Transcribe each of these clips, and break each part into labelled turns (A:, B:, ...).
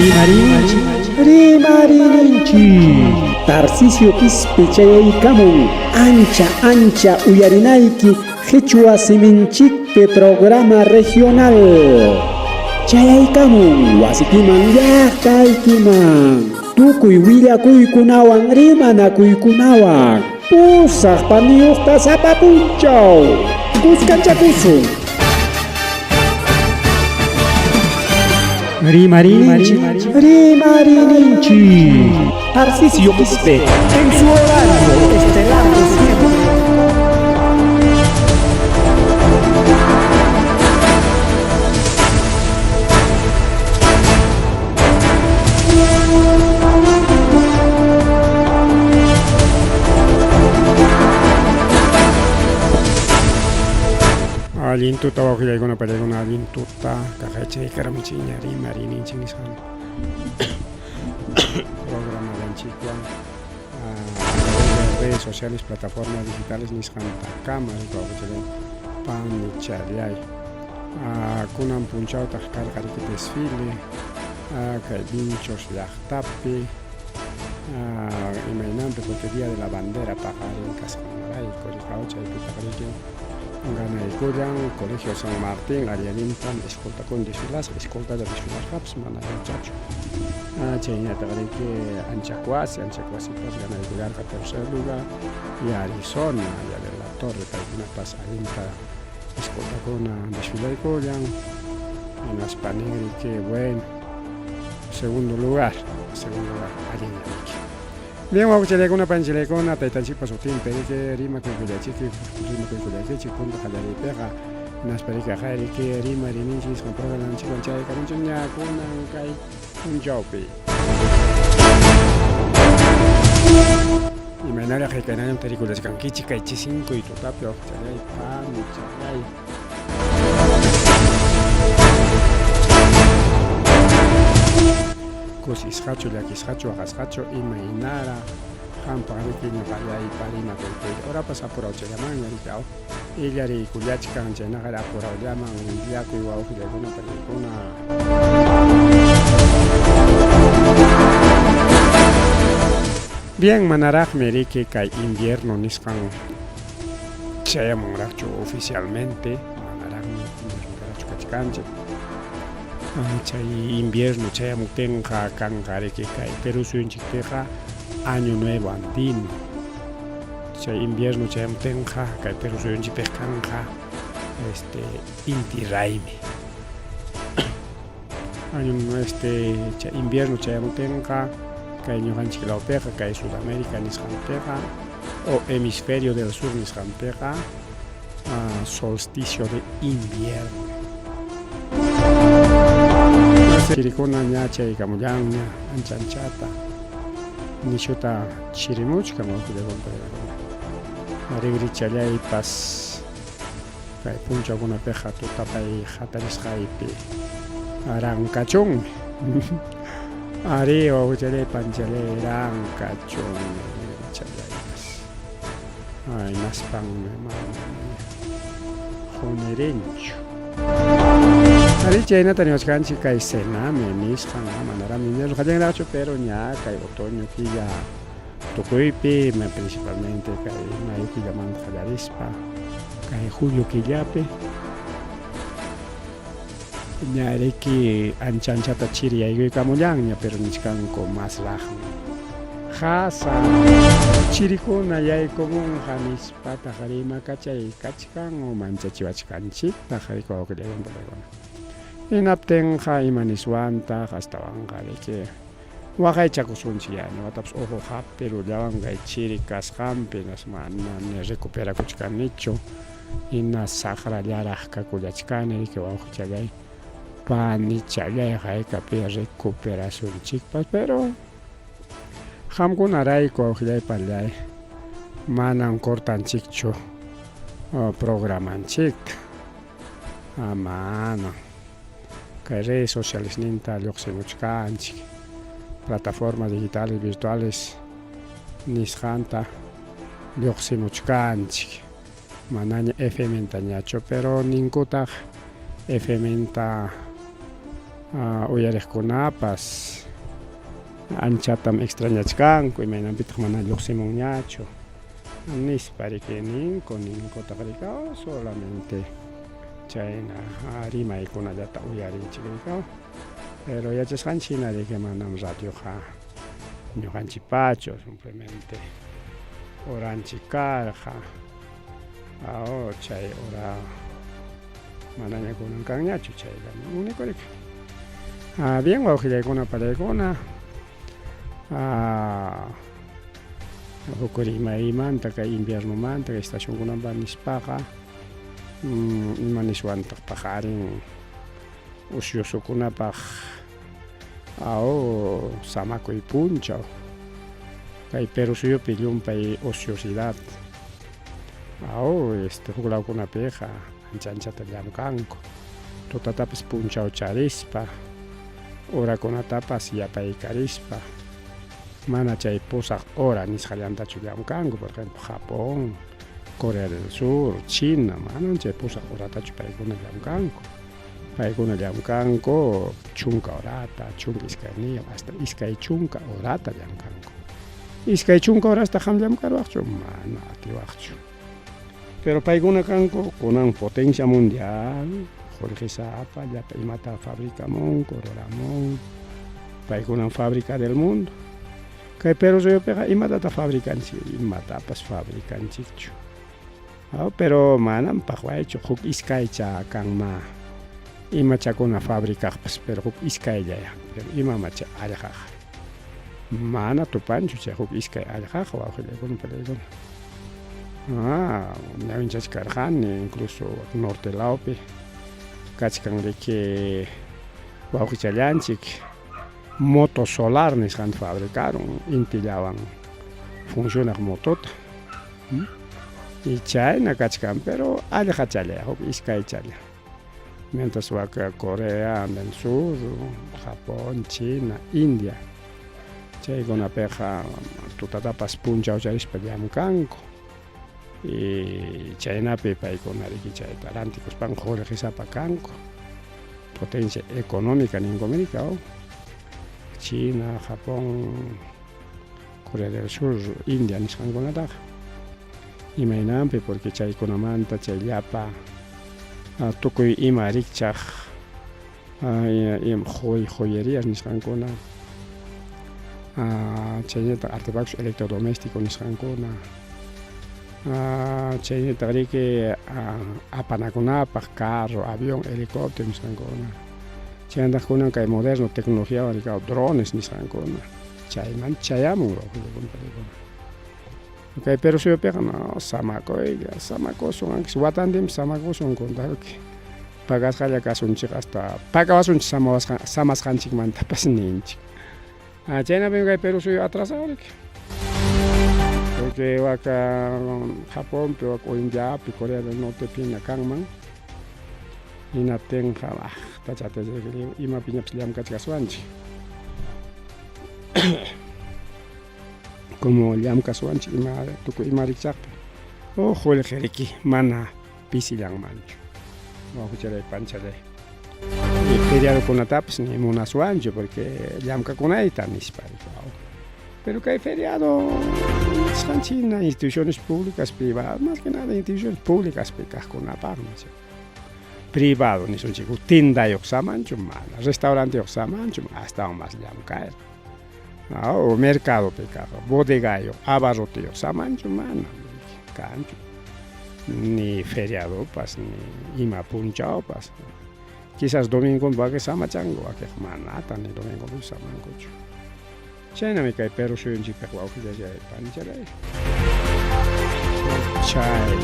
A: Rimarininchik, rimarininchik.
B: Tarcisio Quispe chayaykamun ancha ancha uyarinayki qhichwa siminchikpi programa regional. Chayaykamun wasikiman llaqtaykiman tukuy willakuykunawan rimanakuykunawan pusaq paniyuqta sapa punchaw kuskanchakusun.
A: Rimarininchik, rimarininchik.
B: Tarcisio Quispe en su horario estelar de siempre.
A: Allin tuta wawqillaykuna pallaykuna allin tuta kaqaychaykaramchiña rimariyninchik nisqan programallanchikwan redes sociales plataformas digitales nisqantakama wawqichallay panichallay kunan punchawtaq karqa riki desfile kay Vinchos llaqtapi imaynanpi porque día de la bandera paqarin kasqanrayku rikaw chaypitaq riki ganaykullan Colegio San Martín allallintam escoltakuna desfilasqa escoltata desfilasqapas mana allinchachu chayñataq riki Anchakwasi Anchakwasipas ganaykullarqa tercer lugar y Arizona y de la Torre paykunapas allinta escoltakuna desfilaykullan hinaspa nin riki bueno segundo lugar segundo lugar allinlla riki Bien, wawqichallaykuna, panichallaykuna, taytanchikpa sutinpi riki rimakuykullaychik, rimakuykullaykichik punta qallariypiqa hinaspa riki aqay riki rimariyninchik nisqan programanchikwan chayakamunchik ña kunan kay punchawpi. Imaynaraq haykaynallam tarikullachkankichik kay chisinkuy tutapi wawqichallay, panichallay. Kusisqachu, llakisqachu, waqasqachu, imaynaraq qampaq riki ñuqallaypa rimakuykuy horapas apurawchallamanña riki aw illariykullachkan chaynaqa apurawllaman willakuy wawqillaykuna paniykuna. Bien, manaraqmi riki kay invierno nisqan chayamunraqchu oficialmente, manaraqmi inviernopiqchu kachkanchik. Chay invierno chayamuptinqa kanqa riki kay Perú suyunchikpiqa año nuevo andino. Chay invierno chayamuptinqa kay Perú suyunchikpiqa kanqa este inti raymi. Año este chay invierno chayamuptinqa kay ñuqanchik lawpiqa kay Sudamérica nisqanpiqa o hemisferio del sur nisqanpiqa solsticio de invierno. Chirikuna ña chaykamullanña ancha anchata nishuta chirimuchkan wawqillaykuna Rigrichallaypas kay punchawkunapiqa tutapay hatarisqaypi rankachunmi. Arí wawqichallay panchallay rankachunmi rigrichallaypas. Hinaspanmi mana qunirinchu. Arí chaynata niwachkanchik kay cenami nisqan manaraqmi invierno qallanraqchu pero ña kay otoño killa tukuypi principalmente kay mayo killamanta qallarispa kay julio killapi ña riki ancha anchata chiri yaykuykamullanña pero nichkanku masraqmi qasa chirikuna yaykumunqa nispataq rimakachay kachkan o manchachiwachkanchiktaq riki wawqillaykuna paykuna hinaptinqa ima niswantaq astawanqa riki waqaychakusunchik ya ñuqatapas uqu hapirullawan kay chiri kasqanpi hinaspa mana ni recuperakuchkanichu hina saqrallaraq kakullachkani riki wawqichallay panichallay haykapi recuperasunchikpas pero qamkunarayku wawqillay panillay manam cortanchikchu programanchikta manam kay redes socialesninta lluqsimuchkanchik plataformas digitales virtuales nisqanta lluqsimuchkanchik manaña FMntañachu pero ninkutaq FMnta. Uyariqkunapas anchatam extrañachkanku imaynanpitaq mana lluqsimunñachu nispa riki ninku, ninkutaq riki solamente chayna rimaykunallata uyarinchik riki. Pero yachasqanchik hina riki manam radioqa ñuqanchikpachu, simplemente horanchik karqa chay hora manaña kunan kanñachu chaylla único riki. Bien wawqillaykuna palaykuna huk rimaymanta kay inviernomanta kay estacionkunamanta nispaqa ima niswantaq paqarin ociosokunapaq samakuy punchaw kay Perú suyupi llumpay ociosidad huk lawkunapiqa ancha anchata llamkanku tutatapas punchawcharispa horakunatapas yapaykarispa mana chay pusaq hora nisqallantachu llamkanku, por ejemplo Japón, Corea del Sur, China, manam chay pusaq horatachu paykuna llamkanku, paykuna llamkanku chunka horata, chunka iskayniyuq, hasta iskay chunka horata llamkanku. Iskay chunka horasta qam llamkaruwaqchu? Mana atiwaqchu. Pero paykuna kanku kunan potencia mundial, qullqisapa, llapa imata fabricamunku, ruramunku, paykunan fábrica del mundo. Kay Perú suyupiqa imatataq fabricanchik? Imatapas fabricanchikchu. Pero manam paqwaychu, huk iskaycha kanma imachakuna fabricaqpas, pero huk iskayllaya, pero imamacha allqaqa. Mana tupanchu chay huk iskay allqaqa wawqillaykuna palaykuna. Ñawinchachkarqani incluso norte lawpi kachkan riki wawqichallanchik moto solar nisqanta fabricarun intillawan funcionaq motota. Y chayna kachkan, pero allqachalla, huk iskaychalla. Mientras wak Corea del Sur, Japón, China, India, chaykunapiqa tutatapas punchawcharispa llamkanku. Y chaynapi paykuna riki chayta rantikuspanku qullqisapa kanku. Potencia económica ninkum riki, China, Japón, Corea del Sur, India nisqankunataqa. Imaynanpi, porque chaykunamanta chay llapa tukuy ima rikchaq joyerías nisqankuna, chaynataq artefactos electrodomésticos nisqankuna, chaynataq riki apanakunapaq carro, avión, helicóptero nisqankuna, chaynataq kunan kay moderno tecnologiawan riki drones nisqankuna, chayman chayamun wawqillaykuna. Kay Perú suyupiqa no samakuylla, samakusun, anchis watantinpi samakusun kuntalki pagasqalla kasunchik hasta pagawasunchik samasqanchikmantapas ninchik. Chaynapim kay Perú suyu atrasado riki. Porque waka Japonpi, wak Indiapi, Corea del Nortepi hina kanman, hinaptinqa tachata imapiñapas llamkachkaswanchik. Como llamkaswanchik ima tukuy ima rikchaqpi o qullqi riki mana pisillanmanchu wawqichalay panchalay. Y feriadokunatapas ni munaswanchu porque llamkakunayta nispa. Pero kay feriado nisqanchik hina instituciones públicas, privadas, más que nada instituciones públicas kaqkunapaqmi. Privado nisunchik tindayuq samanchu mana, restauranteyuq samanchu astawan más llamkayqa. O mercadopi kaq bodegayuq, abarroteyuq samanchu mana kanchu. Ni feriadopas, ni ima punchawpas. Quizás domingo wakin samachanku, wakinqa manata ni domingopi samankuchu. Chaynami kay Perú suyunchikpiqa wawqillalay panichalay. Chay.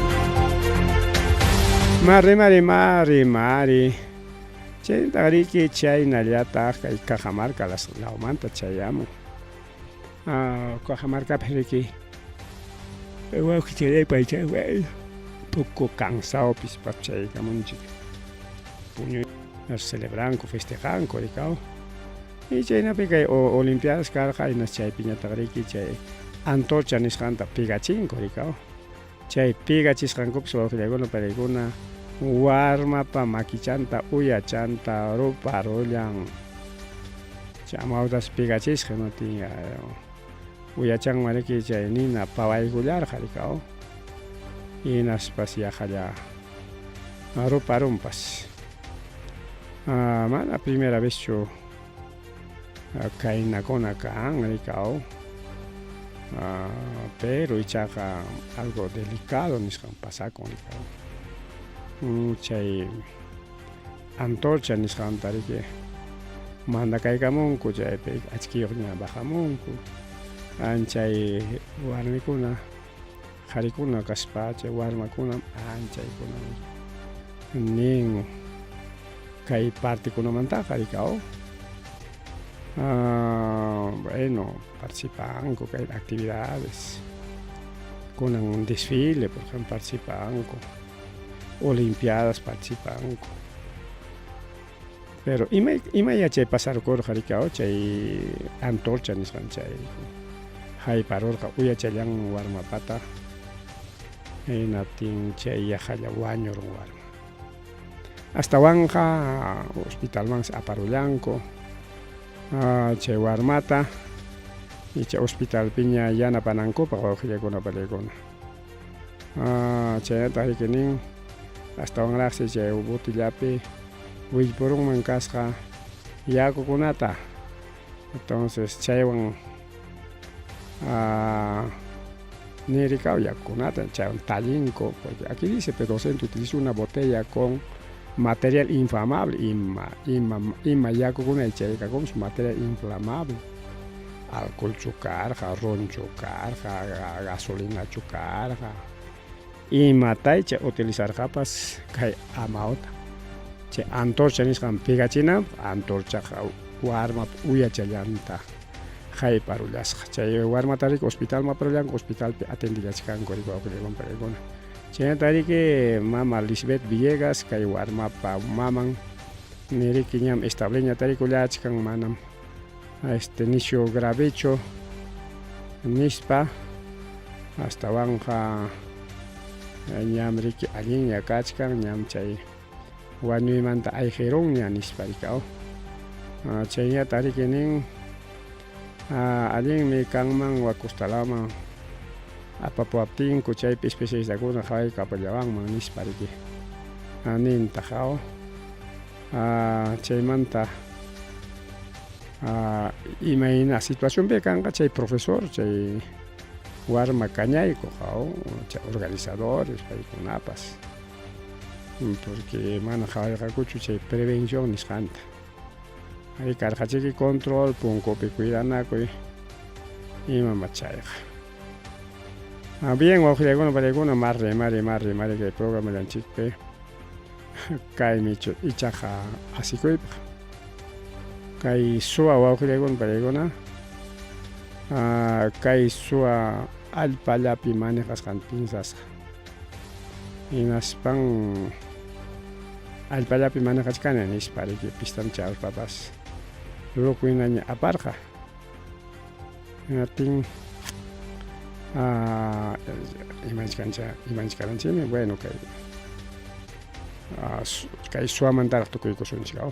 A: Mari, mari, mari, mari. Chaytaq riki chaynallataq kay Cajamarca lawmanta chayamun. Cajamarcapi riki wawqichalay panichalay poco cansado pispa chaykamunchik. Puñuy celebranku, festejanku rikaw. Y chaynapi kay olimpiadas karqa hinas chaypiñataq riki chay antorcha nisqanta pigachinku rikaw. Chay pigachisqankupas wawqillaykuna panaykuna Warmapa makichanta uyachanta ruparullan. Chay amawtas pigachisqa imatin uyachanman riki chay nina pawaykullarqa rikaw. Hinaspas yaqalla ruparunpas. Mana primera vezchu kaynakuna kan rikaw. Pero ichaqa algo delicado nisqan pasakun rikaw. Chay antorcha nisqanta riki mandakaykamunku chaypi achkiyuqña bajamunku. Anchay warmikuna qharikuna kaspa chay warmakunam anchaykuna nin kay partikunamantaqa rikaw. Bueno, participanku kay actividades kunan desfile por ejemplo participanku, olimpiadas participanku. Pero ima ima yachay pasarkurqa rikaw chay antorcha nisqan chay hayparurqa uyachallanman warmapata hinaptin chay yaqalla wañurun warma. Astawanqa hospitalmansi aparullanku chay warmata icha hospitalpiña yanapanankupaq wawqillakuna pallaykuna. Chaynataq riki nin astawanraqsi chay botillapi willpurunman kasqa yakukunata. Entonces chaywan nirikaw yakukunata chaywan tallinku porque aquí dice pero docente utiliza una botella con material inflamable ima ima ima yakukuna chaykakunchu material inflamable alcoholchu karqa ronchu karqa gasolinachu karqa imataycha utilizarqapas kay amawta chay antorcha nisqan pegachinanpaq antorchaqa warmap uyachallanta hayparullasqa chay warmata riki hospitalman aparullanku hospitalpi atendillachkanku riki wawqillakuna paykuna chaynata riki mama Lisbeth Villegas kay warmapa maman niriki ñam estableña tarikullachkan manam este nishu gravechu nispa astawanqa ñam riki allinña kachkan ñam chay wañuymanta ayqirunña nispa rikaw. Chayñataq riki nin allinmi kanman wakustalaman apapuwaptinku chaypi especialistakuna qhawaykapullawanman nispa riki nintaq aw. Chaymanta imayna situacionpi kanqa chay profesor chay warma kañaykuq aw chay organizadores paykunapas porque mana qhawarqakuchu chay prevención nisqanta. Hay karqachiki control punkupi cuidanakuy imama chayqa. Bien wawqillaykuna panaykuna mar rimari mar rimari kay programallanchikpi kaymi ichaqa asikuypaq. Kay suwa wawqillaykuna panaykuna kay suwa allpallapi manejasqan piensasqa. Hinaspan allpallapi manejachkani nispa riki pistam charuspapas loco hinaña aparqa. Hinaptin imanchkancha imanchkaranchikmi bueno kay kay suwamantaraq tukuykusunchik aw.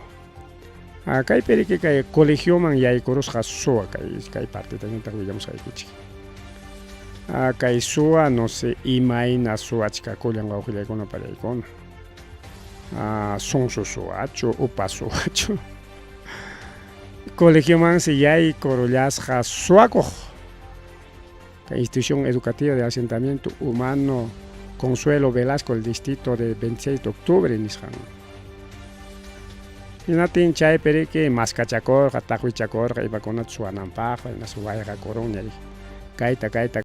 A: Kaypi riki kay colegioman yaykurusqa suwa kay kay partitañataq willamusqaykichik. Kay suwa no sé imayna suwachkakullan wawqillaykuna pallaykuna. Sonso suwachu upa suwachu. Colegiomansi yaykurullasqa suwakuq. Kay institución educativa de asentamiento humano Consuelo Velasco el distrito de 26 de octubre nisqan. Hinaptin chaypi riki maskachakurqa taqwichakurqa imakunata suwananpaq hinaspa wayqakurunña kayta kayta.